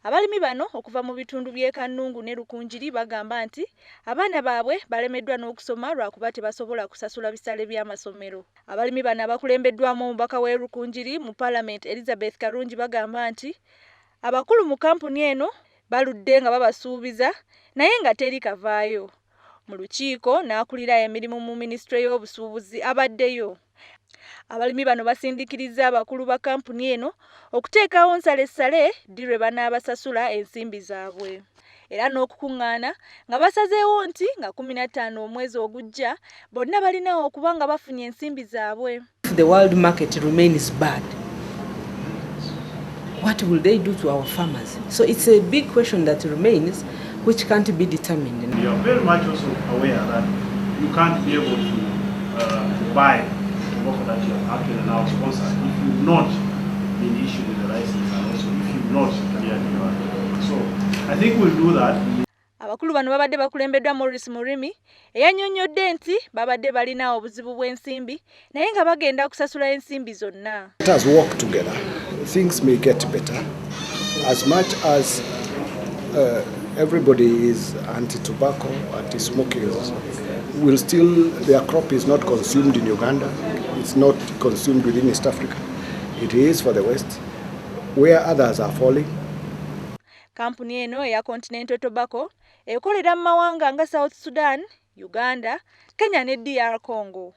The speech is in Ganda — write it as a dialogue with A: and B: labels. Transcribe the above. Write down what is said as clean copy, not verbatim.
A: Abalimi bano okuva mu bitundu by'e Kannungu ne Rukungiri bagamba nti abaana baabwe balemeddwa n'okusoma lwakuba tebasobola kusasula bisale by'amasomero. Abalimi bano abakulembeddwamu omubaka w'e Rukungiri mu Palamenti Elizabeth Karungi bagamba nti abakulu mu kampuni eno baludde nga babasuubiza naye nga teri kavaayo. Mu lukiiko n'akulira emirimu mu minisitule y'obusuubuzi abaddeyo. Abalimi bano basindiikirizza abakulu ba kkampuni eno okuteekawo nsalessale ddi lwe banaabasasula ensimbi zaabwe era n'okukuŋŋaana nga basazeewo nti nga 15 omwezi ogujja bonna balina okuba nga bafunye ensimbi zaabwe.
B: The world market remains bad, what will they do to our farmers? So it's a big question that remains, which can't be determined.
C: We are very much also aware that you can't be able to buy tobacco that you have actually now sponsored if you've not been issued with the license and also if you've not cleared your. So I think we'll do that.
A: Abakulu bano babadde bakulembeddwa Maurice Murimi eyannyonnyodde nti babadde balina obuzibu bw'ensimbi naye nga bagenda kusasula ensimbi zonna.
D: Let us work together. Things may get better. As much as everybody is anti-tobacco, anti-smoking, will still, their crop is not consumed in Uganda. It's not consumed within East Africa. It is for the West, where others are falling.
A: Kampuni eno eya Continental Tobacco ekolera mu mawanga nga South Sudan, Uganda, Kenya ne DR Congo.